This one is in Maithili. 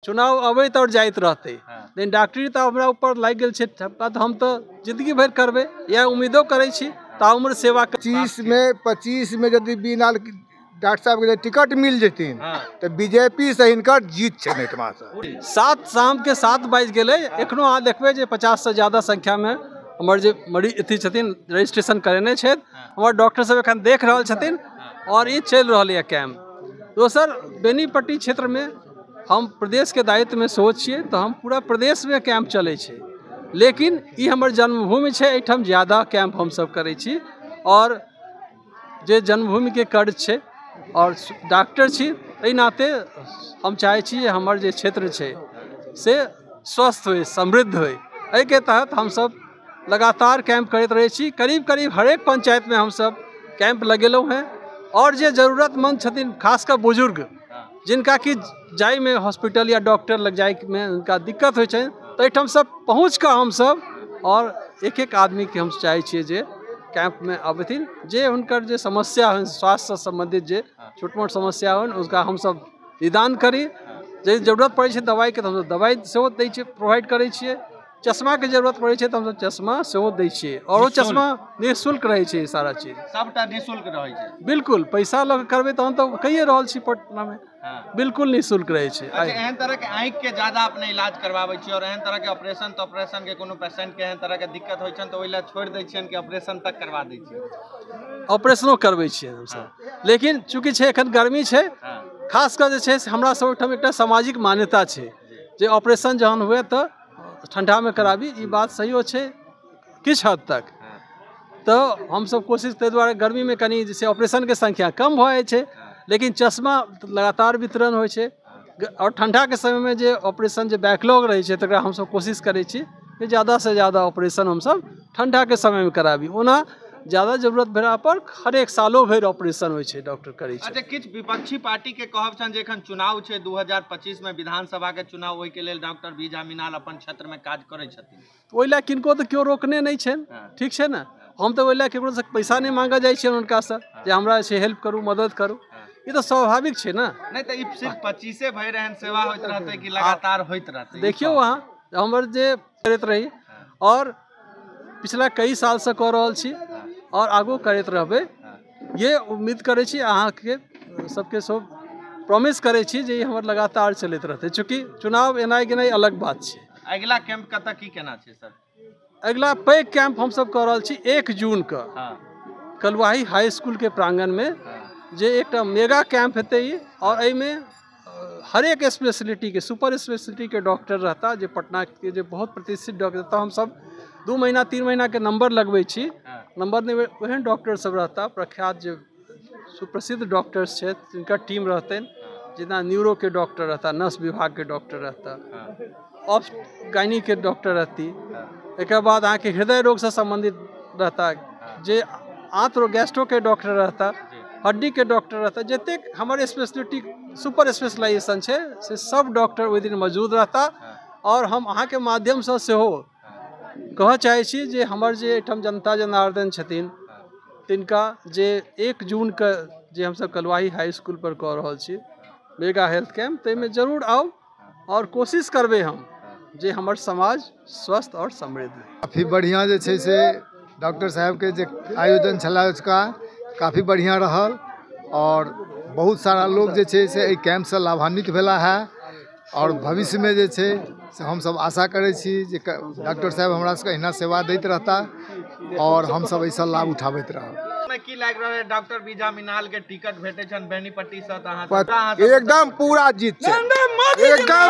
चुनाव अबैत आओर जाइत रहतै, लेकिन डॉक्टरी तऽ हमरा ऊपर लागि गेल छै ठप्पा, तऽ हम तऽ जिंदगी भरि करबै, इएह उम्मीदो करै छी ताउम्र सेवा। 25 में यदि बिना डॉक्टर साहब के टिकट मिल जेथिन तऽ बीजेपी से हिनकर जीत छै एहिठमा से। 7 शाम के 7 बाजि गेलै, एखनो अहाँ देखबै जे 50 से ज्यादा संख्यामे हमर जे मरीज अथी छथिन रजिस्ट्रेशन करेने छथि, हमर डॉक्टर सब एखन देख रहल छथिन और ई चलि रहल यऽ कैम्प। दोसर, बेनीपट्टी क्षेत्रमे हम प्रदेशके दायित्वमे सेहो छियै, तऽ हम पूरा प्रदेशमे कैम्प चलै छै, लेकिन ई हमर जन्मभूमि छै, एहिठाम ज्यादा कैम्प हमसब करै छी और जे जन्मभूमिके कर्ज छै और डॉक्टर छी, एहि नाते हम चाहै छी हमर जे क्षेत्र छै से स्वस्थ होइ, समृद्ध होइ। एहिके तहत हमसब लगातार कैम्प करैत रहै छी। करीब करीब हरेक पंचायतमे हमसब कैम्प लगेलहुँ हेँ और जे जरूरतमंद छथिन, खास कऽ बुजुर्ग, जिनका कि जाइमे हॉस्पिटल या डॉक्टर लग जाइमे हुनका दिक्कत होइ छनि, तऽ एहिठाम सब पहुँच कऽ हमसब और एक एक आदमीके हम चाहै छियै जे कैम्पमे अबथिन, जे हुनकर जे समस्या होइन स्वास्थ्यसँ सम्बन्धित जे छोट मोट समस्या होइन उसका हमसब निदान करी। जे जरूरत पड़ै छै दवाइके तऽ हमसब दवाइ सेहो दै छियै, प्रोवाइड करै छियै। चश्माके जरूरत पड़ै छै तऽ हमसब चश्मा सेहो दै छियै और ओ चश्मा निःशुल्क रहै छै, सारा चीज सबटा निःशुल्क रहै छै। बिल्कुल, पैसा लऽ कऽ करबै तहन तऽ कहिए रहल छी पटनामे, बिल्कुल निःशुल्क रहै छै। अच्छा, एहन तरह के आँखि के ज्यादा अपने इलाज करवाबै छी और एहन तरह के ऑपरेशन तऽ ऑपरेशन के कोनो पेशेंट के एहन तरह के दिक्कत होइ छनि तऽ ओहि लए छोड़ि दै छियनि कि ऑपरेशन तक करवा दै छियै? ऑपरेशनो करबै छियै हमसब, लेकिन चूँकि छै एखन गर्मी छै, खास कऽ जे छै से हमरा सब ओहिठाम एकटा सामाजिक मान्यता छै जे ऑपरेशन जहन हुए तऽ ठंडामे कराबी, ई बात सहियो छै किछु हद तक। तऽ हमसब कोशिश ताहि दुआरे गर्मीमे कनि जे छै ऑपरेशनके संख्या कम भऽ जाइ छै, लेकिन चश्मा लगातार वितरण होइ छै और ठंडाके समयमे जे ऑपरेशन जे बैकलॉग रहै छै तकरा हमसब कोशिश करै छी कि ज़्यादासँ ज़्यादा ऑपरेशन हमसब ठंडाके समयमे कराबी। ओना ज़्यादा जरूरत भेला पर हरेक सालो भरि ऑपरेशन होइ छै, डॉक्टर करै छै। अच्छा, किछु विपक्षी पार्टी के कहब छनि जे एखन चुनाव छै 2025 में विधानसभा के चुनाव, ओहि के लेल डॉक्टर बी झा मिनाल अपन क्षेत्र में काज करै छथिन, ओहि लए किनको तऽ केओ रोकने नहि छनि, ठीक छै ने। हम तऽ ओहि लए ककरोसँ पैसा नहि मांगऽ जाइ छियनि हुनकासँ जे हमरा से हेल्प करू, मदद करू, ई तऽ स्वाभाविक छै ने। नहि तऽ ई सिर्फ 25 भरि एहन सेवा होइत रहतै कि लगातार होइत रहतै? देखियौ, अहाँ हमर जे करैत रही और पिछला कई सालसँ कऽ रहल छी और आगू करैत रहबै, ये उम्मीद करै छी, अहाँके सबके सब प्रॉमिस करै छी जे ई हमर लगातार चलैत रहतै। चूँकि चुनाव एनाइ गेनाइ अलग बात छै। अगिला कैंप कतऽ की केना छै सर? अगिला पैघ कैंप हमसब कऽ रहल छी 1 जूनके कलुआही हाई स्कूलके प्रांगणमे, जे एकटा मेगा कैंप हेतै ई और एहिमे हरेक स्पेशलिटीके सुपर स्पेशलिटीके डॉक्टर रहता, जे पटनाके जे बहुत प्रतिष्ठित डॉक्टर। तऽ हमसब 2 महीना 3 महीनाके नंबर लगबै छी, नंबर नहि ओहन डॉक्टर सब रहता, प्रख्यात जे सुप्रसिद्ध डॉक्टर्स छथि जिनकर टीम रहतनि, जेना न्यूरोके डॉक्टर रहता, नर्स विभागके डॉक्टर रहता, ऑफ गाइनीके डॉक्टर रहती, एकर बाद अहाँके हृदय रोगसँ सम्बन्धित रहता, जे आंत रोग गैस्ट्रोके डॉक्टर रहता, हड्डीके डॉक्टर रहता, जतेक हमर स्पेशलिटी सुपर स्पेशलाइजेशन छै से सब डॉक्टर ओहि दिन मौजूद रहता। और हम अहाँके माध्यमसँ सेहो कहऽ चाहै छी जे हमर जे एहिठाम जनता जनार्दन छथिन तिनका जे 1 जूनके जे हमसब कलुआही हाई स्कूल पर कऽ रहल छी मेगा हेल्थ कैम्प, ताहिमे जरूर आउ और कोशिश करबै हम जे हमर समाज स्वस्थ और समृद्ध हो। काफ़ी बढ़िआँ जे छै से डॉक्टर साहबके जे आयोजन छलै उसका काफ़ी बढ़िआँ रहल और बहुत सारा लोग जे छै से एहि कैम्पसँ लाभान्वित भेला है और भविष्यमे जे छै से हमसब आशा करै छी जे डॉक्टर साहब हमरा सबके अहिना सेवा दैत रहता और हमसब एहिसँ लाभ उठाबैत रहब। की लागि रहल है डॉक्टर बी झा मिनाल के टिकट भेटै छनि बेनीपट्टी से? एकदम पूरा जीत छै, एकदम।